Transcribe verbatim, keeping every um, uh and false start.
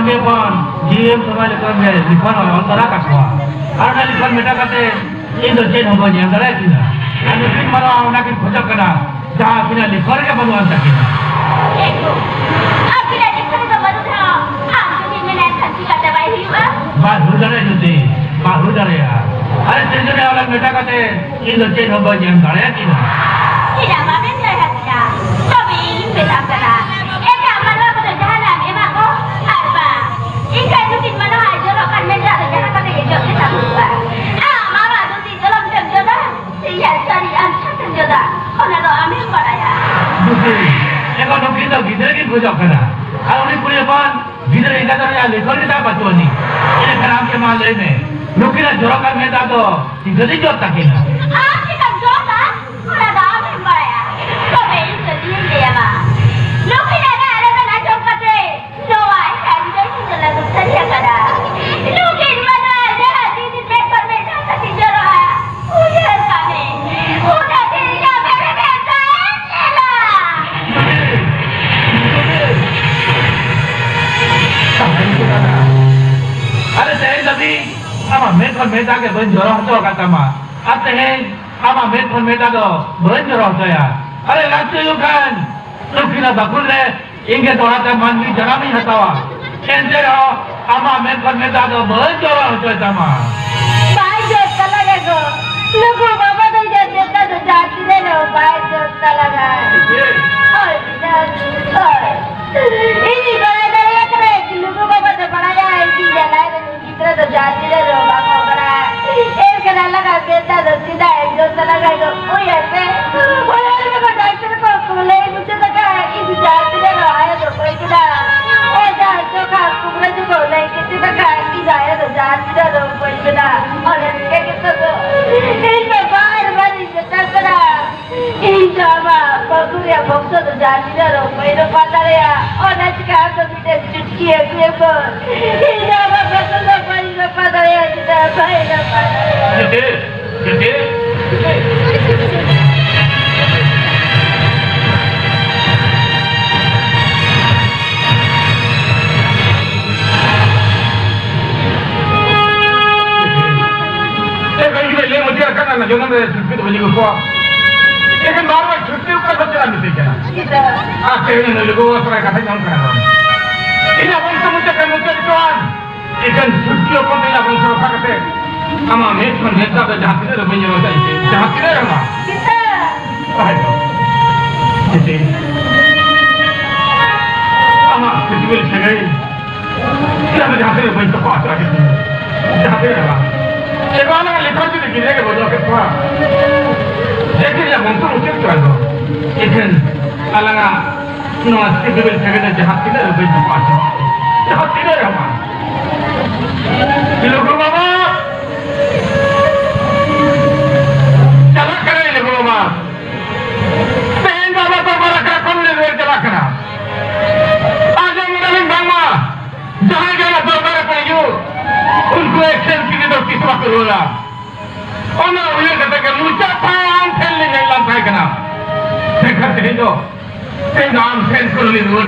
ᱡᱤᱭᱚᱱ ᱥᱚᱢᱚᱭ ᱞᱮᱠᱟ ᱜᱮ ᱞᱤᱠᱷᱚᱱ ᱚᱞ ᱛᱚᱨᱟ ᱠᱟᱜ ᱠᱚᱣᱟ᱾ ᱟᱨ ᱚᱱᱟ ᱞᱤᱠᱷᱚᱱ ᱢᱮᱴᱟᱣ ᱠᱟᱛᱮ ᱤᱧ ᱫᱚ ᱪᱮᱫ ᱦᱚᱸ ᱵᱟᱹᱧ ᱮᱢ ᱫᱟᱲᱮᱭᱟᱜ ᱠᱤᱱᱟ᱾ ᱟᱨ ᱱᱩᱠᱤᱱ ᱢᱟᱱᱣᱟ ᱚᱱᱟ ᱠᱤᱱ ᱠᱷᱚᱡᱚᱜ ᱠᱟᱱᱟ, ᱡᱟᱦᱟᱸ ᱟᱹᱠᱤᱱᱟᱜ ᱞᱤᱠᱷᱚᱱ ᱨᱮᱜᱮ ᱵᱟᱹᱱᱩᱜ ᱟᱱ ᱛᱟᱹᱠᱤᱱᱟ᱾ ᱮ ᱜᱳ, ᱟᱹᱠᱤᱱᱟᱜ ᱞᱤᱠᱷᱚᱱ ᱨᱮᱫᱚ ᱵᱟᱹᱱᱩᱜ ᱨᱮᱦᱚᱸ, ᱟᱢ ᱡᱩᱫᱤᱢ ᱢᱮᱱᱟ ᱮᱱᱠᱷᱟᱱ ᱪᱤᱠᱟᱹᱛᱮ ᱵᱟᱭ ᱦᱩᱭᱩᱜᱼᱟ? ᱵᱟᱭ ᱦᱩᱭ ᱫᱟᱲᱮᱭᱟᱜᱼᱟ ᱡᱩᱫᱤ, ᱵᱟᱭ ᱦᱩᱭ ᱫᱟᱲᱮᱭᱟᱜᱼᱟ᱾ ᱟᱨᱮ ᱥᱤᱨᱡᱚᱱᱤᱭᱟᱹ ᱚᱱᱟ ᱢᱮᱴᱟᱣ ᱠᱟᱛᱮ ᱤᱧ ᱫᱚ ᱪᱮᱫ ᱦᱚᱸ ᱵᱟᱹᱧ ᱮᱢ ᱫᱟᱲᱮᱭᱟᱠᱤᱱᱟ᱾ ᱪᱮᱫᱟᱜ ᱵᱟᱢ ᱮᱢ ᱫᱟᱲᱮᱭᱟᱠᱤᱱᱟ? ᱛᱚᱵᱮ ᱤᱧ ᱢᱮᱛᱟᱢ ᱠᱟᱱᱟ, ᱮᱴᱟᱜ ᱢᱟᱱᱣᱟ ᱠᱚᱫᱚ ᱡᱟᱦᱟᱱᱟᱜ ᱮᱢ ᱮᱢᱟ ᱠᱚ, ᱟᱨ ᱵᱟᱝ, ᱮᱱᱠᱷᱟᱱ ᱱᱩᱠᱤᱱ ᱢᱟᱱᱣᱟ ᱡᱚᱨᱚᱜ ᱠᱟᱱ ᱢᱮᱱ ᱫᱟᱜ ᱫᱚ ᱡᱟᱦᱟᱸ ᱠᱟᱛᱮ ᱜᱮ ᱡᱚᱜ ᱜᱮ ᱛᱟᱠᱚᱣᱟ᱾ ᱟᱢ ᱟᱢᱟᱜ ᱫᱷᱩᱛᱤ ᱡᱚᱞᱚᱢ ᱛᱮᱢ ᱡᱚᱫᱟ, ᱥᱮ ᱤᱧᱟᱹᱜ ᱥᱟᱹᱨᱤ ᱟᱢ ᱪᱷᱟᱛᱮᱢ ᱡᱚᱫᱟ, ᱚᱱᱟ ᱫᱚ ᱟᱢᱮᱢ ᱵᱟᱲᱟᱭᱟ᱾ ᱫᱷᱩᱛᱤ, ᱮᱠᱷᱚᱱ ᱱᱩᱠᱤᱱ ᱫᱚ ᱜᱤᱫᱽᱨᱟᱹ ᱠᱤᱱ ᱠᱷᱚᱡᱚᱜ ᱠᱟᱱᱟ, ᱟᱨ ᱩᱱᱤ ᱠᱩᱲᱤ ᱦᱚᱯᱚᱱ ᱜᱤᱫᱽᱨᱟᱹ ᱮᱸᱜᱟᱛ ᱨᱮᱭᱟᱜ ᱞᱤᱠᱷᱚᱱ ᱜᱮ ᱛᱟᱭ ᱵᱟᱹᱪᱩᱜ ᱟᱹᱱᱤᱡ᱾ ᱮᱱᱠᱷᱟᱱ ᱟᱢ ᱜᱮ ᱢᱟ ᱞᱟᱹᱭ ᱢᱮ, ᱱᱩᱠᱤᱱᱟᱜ ᱡᱚᱨᱚᱜ ᱠᱟᱱ ᱢᱮᱫ ᱫᱟᱜ ᱫᱚ ᱪᱤᱠᱟᱹᱛᱮ ᱡᱚᱫ ᱛᱟᱹᱠᱤᱱᱟ? ᱟᱢ ᱪᱮᱠᱟᱢ ᱡᱚᱫᱟ? ᱚᱱᱟ ᱫᱚ ᱟᱢᱮᱢ ᱵᱟᱲᱟᱭᱟ᱾ ᱛᱚᱵᱮ ᱤᱧ ᱫᱚ ᱪᱮᱫ ᱤᱧ ᱞᱟᱹᱭᱟᱢᱟ? ᱱᱩᱠᱤᱱᱟᱜ ᱨᱟᱜ ᱨᱮᱵᱮᱱ ᱟᱸᱡᱚᱢ ᱠᱟᱛᱮ ᱱᱚᱣᱟ ᱮᱠᱟᱞ ᱜᱮ ᱤᱧ ᱫᱚ ᱞᱟᱹᱜᱩ ᱥᱟᱹᱨᱤ ᱟᱠᱟᱫᱟ᱾ ᱱᱩᱠᱤᱱ ᱢᱟᱱᱣᱟ ᱡᱟᱦᱟᱸ ᱛᱤᱥ ᱢᱮᱫ ᱠᱷᱚᱱ ᱢᱮᱫ ᱫᱟᱜ ᱛᱟᱹᱠᱤᱱ ᱡᱚᱨᱚᱜᱼᱟ, ᱩᱭᱦᱟᱹᱨ ᱠᱟᱜ ᱢᱮ, ᱚᱱᱟ ᱫᱤᱱ ᱨᱮᱭᱟᱜ ᱢᱮᱫ ᱨᱮ ᱢᱮᱫ ᱫᱟᱜ ᱧᱮᱞᱟ᱾ ᱟᱨᱮ ᱛᱮᱦᱮᱧ ᱫᱷᱟᱹᱵᱤᱡ ᱟᱢᱟᱜ ᱢᱮᱫ ᱠᱷᱚᱱ ᱢᱮᱫ ᱫᱟᱜ ᱜᱮ ᱵᱟᱹᱧ ᱡᱚᱨᱚ ᱦᱚᱪᱚ ᱟᱠᱟᱫ ᱛᱟᱢᱟ, ᱟᱨ ᱛᱮᱦᱮᱧ ᱟᱢᱟᱜ ᱢᱮᱫ ᱠᱷᱚᱱ ᱢᱮᱫ ᱫᱟᱜ ᱫᱚ ᱵᱟᱹᱧ ᱡᱚᱨᱚ ᱦᱚᱪᱚᱭᱟ᱾ ᱟᱨᱮ ᱞᱟᱹᱠᱛᱤ ᱦᱩᱭᱩᱜ ᱠᱷᱟᱱ ᱱᱩᱠᱤᱱᱟᱜ ᱵᱟᱠᱷᱩᱞ ᱨᱮ ᱤᱧ ᱜᱮ ᱫᱚᱦᱲᱟ ᱛᱮ ᱢᱟᱹᱱᱢᱤ ᱡᱟᱱᱟᱢ ᱤᱧ ᱦᱟᱛᱟᱣᱟ᱾ ᱮᱱᱛᱮ ᱨᱮᱦᱚᱸ ᱟᱢᱟᱜ ᱢᱮᱫ ᱠᱷᱚᱱ ᱢᱮᱫ ᱫᱟᱜ ᱫᱚ ᱵᱟᱹᱧ ᱡᱚᱨᱚ ᱦᱚᱪᱚᱭ ᱛᱟᱢᱟ᱾ ᱵᱟᱭ ᱡᱚᱨ ᱛᱟᱞᱟᱝᱟ ᱜᱚ᱾ ᱱᱩᱠᱩ ᱵᱟᱵᱟ ᱫᱚ ᱤᱧᱟᱹᱜ ᱢᱮᱫ ᱫᱟᱜ ᱫᱚ ᱡᱟᱦᱟᱸ ᱛᱤᱱᱟᱹᱜ ᱨᱮᱦᱚᱸ ᱵᱟᱭ ᱡᱚᱨ ᱛᱟᱞᱟᱝᱟ᱾ ᱦᱳᱭ, ᱦᱳᱭ᱾ ᱤᱧ ᱵᱟᱲᱟᱭ ᱫᱟᱲᱮᱭᱟᱜ ᱠᱟᱱᱟ, ᱱᱩᱠᱩ ᱵᱟᱵᱟ ᱫᱚ ᱵᱟᱲᱟᱭᱟ, ᱤᱧ ᱡᱟᱞᱟᱭ ᱨᱮ ᱜᱤᱫᱽᱨᱟᱹ ᱫᱚ ᱡᱟᱦᱟᱸ ᱛᱤᱱᱟᱹᱜ ᱨᱮᱦᱚᱸ ᱵᱟᱠᱚ ᱵᱟᱲᱟᱭᱟ᱾ ᱮᱱᱠᱷᱟᱱ ᱟᱞᱟᱝᱟᱜ ᱢᱮᱫ ᱫᱟᱜ ᱫᱚ ᱪᱮᱫᱟᱜ ᱮᱢ ᱡᱚᱨ ᱛᱟᱞᱟᱝᱟ ᱜᱚ? ᱩᱭᱦᱟᱹᱨ ᱢᱮ, ᱩᱭᱦᱟᱹᱨ ᱢᱮ ᱜᱚ, ᱰᱟᱠᱛᱟᱨ ᱠᱚ ᱠᱚ ᱞᱟᱹᱭ ᱢᱩᱪᱟᱹᱫ ᱟᱠᱟᱫ, ᱤᱧ ᱡᱟᱦᱟᱸ ᱛᱤᱱᱟᱹᱜ ᱨᱮᱦᱚᱸ ᱟᱭᱳ ᱫᱚ ᱵᱟᱹᱧ ᱵᱮᱱᱟᱜᱼᱟ᱾ ᱚᱡᱷᱟ ᱡᱚᱠᱷᱟ ᱠᱩᱠᱲᱟᱹ ᱡᱚᱠᱷᱟ ᱞᱟᱹᱭ ᱠᱮᱫ ᱟᱠᱟᱫ, ᱤᱧ ᱟᱭᱳ ᱫᱚ ᱡᱟᱦᱟᱸ ᱛᱤᱱᱟᱹᱜ ᱨᱮᱦᱚᱸ ᱵᱟᱹᱧ ᱵᱮᱱᱟᱜᱼᱟ᱾ ᱚᱱᱟ ᱪᱤᱠᱟᱹ ᱠᱟᱛᱮ ᱫᱚ ᱤᱧ ᱫᱚ ᱵᱟᱨ ᱵᱟᱨ ᱤᱧ ᱢᱮᱛᱟᱢ ᱠᱟᱱᱟ᱾ ᱤᱧ ᱫᱚ ᱟᱢᱟᱜ ᱵᱟᱹᱦᱩ ᱨᱮᱭᱟᱜ ᱵᱚᱝᱥᱚ ᱫᱚ ᱡᱟᱦᱟᱸ ᱛᱤᱱᱟᱹᱜ ᱨᱮᱦᱚᱸ ᱵᱟᱹᱧ ᱨᱚᱯᱷᱟ ᱫᱟᱲᱮᱭᱟᱜᱼᱟ, ᱚᱱᱟ ᱪᱤᱠᱟ ᱟᱢ ᱫᱚ ᱢᱤᱫᱴᱮᱱ ᱪᱩᱴᱠᱤ ᱟᱹᱜᱩᱭᱟᱠᱚ᱾ ᱤᱧ ᱫᱚ ᱟᱢᱟᱜ ᱵᱚᱝᱥᱚ ᱫᱚ ᱵᱟᱹᱧ ᱨᱚᱯᱷᱟ ᱫᱟᱲᱮᱭᱟᱜᱼᱟ, ᱪᱮᱫᱟᱜ ᱵᱟᱹᱧ ᱨᱚᱯᱷᱟ ᱫᱟᱲᱮᱭᱟᱜᱼᱟ? ᱪᱩᱴᱠᱤ, ᱪᱩᱴᱠᱤ᱾ ᱨᱮ ᱪᱷᱩᱴᱠᱤ ᱫᱚ ᱵᱟᱹᱧ ᱟᱹᱜᱩ ᱠᱚᱣᱟ᱾ ᱮᱠᱷᱮᱱ ᱵᱟᱨ ᱵᱟᱨ ᱪᱷᱩᱴᱠᱤ ᱚᱠᱟ ᱠᱷᱚᱱ ᱪᱟᱞᱟᱜ ᱢᱤᱛᱟᱹᱧ ᱠᱟᱱᱟ᱾ ᱟᱨ ᱛᱮᱦᱮᱧ ᱱᱩᱭ ᱞᱩᱜᱩ ᱵᱟᱵᱟ ᱥᱟᱞᱟᱜ ᱠᱟᱛᱷᱟᱧ ᱧᱟᱢ ᱠᱟᱱᱟ ᱱᱚᱰᱮ᱾ ᱤᱧᱟᱹᱜ ᱵᱚᱝᱥᱚ ᱢᱩᱪᱟᱹᱫ ᱠᱷᱚᱱ ᱢᱩᱪᱟᱹᱫ ᱦᱚᱪᱚᱣᱟᱱ᱾ ᱮᱠᱷᱮᱱ ᱪᱷᱩᱴᱠᱤ ᱦᱚᱯᱚᱱ ᱫᱚ ᱤᱧᱟᱹᱜ ᱵᱚᱝᱥᱚ ᱨᱚᱠᱷᱟ ᱠᱟᱛᱮ ᱟᱢᱟᱜ ᱢᱮᱫ ᱠᱷᱚᱱ ᱢᱮᱫ ᱫᱟᱜ ᱫᱚ ᱡᱟᱦᱟᱸ ᱛᱤᱱᱟᱹᱜ ᱨᱮ ᱵᱟᱹᱧ ᱧᱮᱞ ᱫᱟ, ᱡᱟᱦᱟᱸ ᱛᱤᱱᱟᱹᱜ ᱨᱮ ᱵᱟᱝ᱾ ᱛᱟᱦᱮᱸ ᱫᱚ᱾ ᱪᱤᱴᱷᱤ᱾ ᱟᱢᱟᱜ ᱥᱤᱵᱤᱞ ᱥᱟᱹᱜᱟᱹᱭ᱾ ᱪᱮᱫᱟᱜ ᱡᱟᱦᱟᱸ ᱛᱤᱱᱟᱹᱜ ᱵᱟᱹᱧ ᱛᱚᱯᱟᱜ ᱦᱚᱪᱚ ᱟᱠᱟᱫ ᱢᱮᱭᱟ? ᱡᱟᱦᱟᱸ ᱛᱤᱱᱟᱹᱜ ᱵᱟᱝ᱾ ᱮᱵᱟᱨ ᱟᱞᱟᱝ ᱞᱮᱠᱷᱟ ᱡᱩᱫᱤ ᱜᱤᱫᱽᱨᱟᱹ ᱜᱮ ᱵᱟᱹᱱᱩᱜ ᱟᱠᱟᱫ ᱠᱚᱣᱟ᱾ ᱡᱮ ᱠᱤ ᱨᱮᱭᱟᱜ ᱵᱚᱝᱥᱚ ᱢᱩᱪᱟᱹᱫ ᱠᱚᱣᱟ ᱫᱚ᱾ ᱮᱱᱠᱷᱟᱱ ᱟᱞᱟᱝᱟᱜ ᱱᱚᱣᱟ ᱥᱤᱵᱤᱞ ᱥᱟᱹᱜᱟᱹᱭ ᱫᱚ ᱡᱟᱦᱟᱸ ᱛᱤᱱᱟᱹᱜ ᱨᱮ ᱵᱟᱹᱧ ᱛᱚᱯᱟᱜ ᱦᱚᱪᱚ ᱟᱠᱟᱫ᱾ ᱡᱟᱦᱟᱸ ᱛᱤᱱᱟᱹᱜ ᱨᱮᱦᱚᱸ ᱵᱟᱝ᱾ ᱞᱩᱜᱩ ᱵᱟᱵᱟ! ᱪᱟᱞᱟᱜ ᱠᱟᱱᱟᱭ ᱞᱩᱜᱩ ᱵᱟᱵᱟ᱾ ᱛᱮᱦᱮᱧ ᱫᱚ ᱟᱵᱚ ᱫᱚᱨᱵᱟᱨ ᱟᱠᱷᱲᱟ ᱠᱷᱚᱱ ᱞᱮ ᱨᱩᱣᱟᱹᱲ ᱪᱟᱞᱟᱜ ᱠᱟᱱᱟ᱾ ᱟᱸᱡᱚᱢ ᱠᱮᱫᱟᱞᱤᱧ ᱵᱟᱝᱢᱟ ᱡᱟᱦᱟᱸᱭ ᱜᱮ ᱚᱱᱟ ᱫᱚᱨᱵᱟᱨ ᱨᱮᱠᱚ ᱦᱤᱡᱩᱜ, ᱩᱱᱠᱩ ᱮᱠᱥᱮᱱ ᱠᱤᱱᱤ ᱫᱚ ᱛᱤᱥ ᱵᱟᱠᱚ ᱨᱩᱣᱟᱹᱲᱟ᱾ ᱚᱱᱟ ᱩᱭᱦᱟᱹᱨ ᱠᱟᱛᱮ ᱜᱮ ᱢᱚᱪᱟ ᱛᱷᱟᱱ ᱴᱷᱮᱱ ᱞᱤᱧ ᱦᱮᱡ ᱞᱮᱱ ᱛᱟᱦᱮᱸ ᱠᱟᱱᱟ᱾ ᱢᱮᱱᱠᱷᱟᱱ ᱛᱮᱦᱮᱧ ᱫᱚ, ᱛᱮᱦᱮᱧ ᱫᱚ ᱟᱢ ᱴᱷᱮᱱ ᱠᱷᱚᱱ ᱞᱤᱧ ᱨᱩᱣᱟᱹᱲ